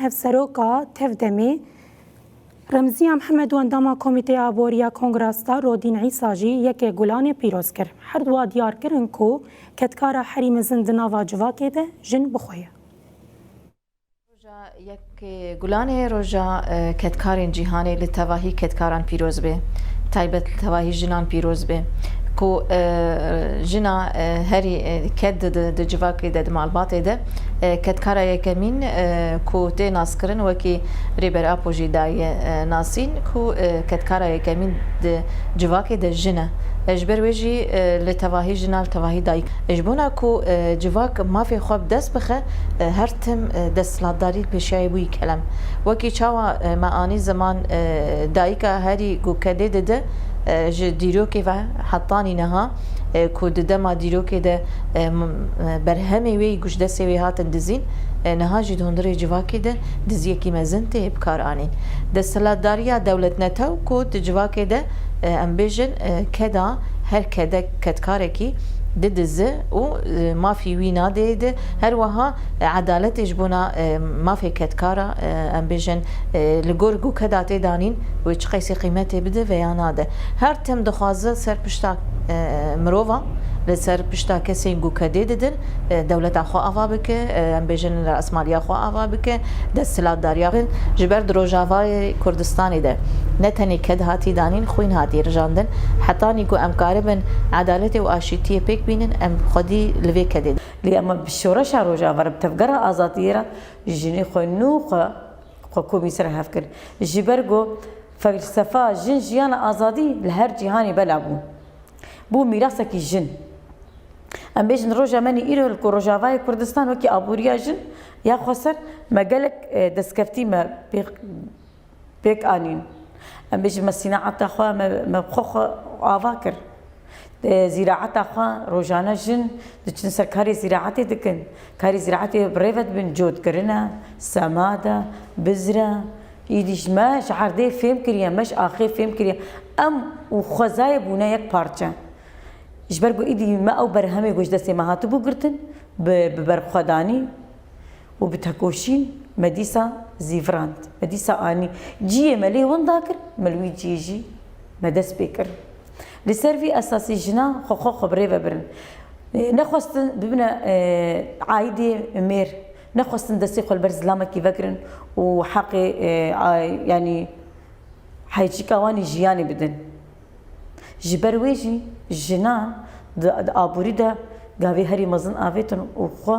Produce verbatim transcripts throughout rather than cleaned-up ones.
Hevseroka Tevdemê Remziya Mihemed û endama Komîteya Aboriya Kongrasta Rodîn Îsa jî yekê Gulanê pîroz kir. Her duwa diyar kirin ku kedkara herî mezin di nava civakê de jin bi xwe ye. Roja yekê Gulanê roja, e, kedkarên cîhanê li tevahî kedkaran pîroz be, taybet li tevahî jinan pîroz be. Ku, e, jina, e, herî, e, ked di, di, di civakê de, di malbatê de, e, kedkara yekemîn, e, ku tê naskirin wekî Rêber Apo jî daye, e, nasîn, ku, e, kedkara yekemîn di civakê de jin e. E, ji ber wê jî, e, li tevahî jina, li tevahî dayik. E, ji bona ku, e, civak mafê xwe bi dest bixe, e, her tim, e, desthilatdarî li pêşiyayê bûyî kelem. Wekî çawa, e, me anî ziman, e, dayika herî ku kedê dide, e, ji dîrokê ve hetanî niha, e, ku di dema dîrokê de, e, m-, e, berhemê wê yî ku ji destê wê hatin dizîn, e, niha jî di hundirê civakê de diziyekî mezin tê bi kar anîn. Desthilatdariya dewletnetew ku di civakê de, e, em bêjin, e, keda her kedek, kedkarekî didize û, e, mafî wî nadê di. Her wiha, e, edaletê ji bona, e, mafê kedkara, e, em bêjin, e, li gor ku keda tê danîn, wê çi qeysî qîmetê bide veya nade. Her tim dixwaze ser pişta, e, mirova, li ser pişta kesên ku kedê didin, e, dewleta xwe ava bike, e, em bêjin rasmaliya xwe ava bike, desthilatdariya bin. Ji ber di Rojavayê Kurdistanê de ne tenê ked hatî danîn, xwîn hatî rijandin. Hetanî ku em karibin edaletê û aşîtiyê pêk bînin, em xwedî li vê kedê de. Lê em bi şoreşa Rojava re, bi tevgera azadiyê re jinê xwe nû xwe, xwe komî ser hev kir. Ji ber ku felsefa jin, jiyana, azadî li her cîhanê bela bû. Bû mîrasekî jin. Em bêjin roja me nî îro li ku Rojavayê Kurdistan wekî aboriya jin ya xweser me gelek, e, destkeftî me pê, pêk anîn. Em bêjin me sînaeta xwe me, me xwe xwe ava kir. E, zîraeta xwe rojane jin diçin ser karê zîraetê dikin. Karê zîraetê bi rê ve dibin, cotkirine, semad e, bizr e. Îdî ji me ji erdê fêm kiriye, me ji axê fêm kiriye. Em û xwezayê bûne yek parçe. Ji ber ku îdî me ew berhemê ku ji destê me hatibû girtin, bi, bi berxwedanî û bi tekoşîn me dîsa zîvirand, me dîsa anî. Ciyê me lê winda kir, me li wî ciyê jî me dest pê kir. Li ser vî esasî jina xwe, xwe, xwe bi rê ve birin. E, nexwestin bibine, e, aîdê mêr, nexwestin destê xwe li ber zilamekî vegirin û heqê, e, a, yanî heycîka wan ê jiyanê bidin. Ji ber wê jî jinan di, di aborî de gavê herî mezin avêtin û xwe,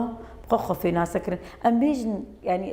xwe, xwe fênase kirin. Em bêjin, yanî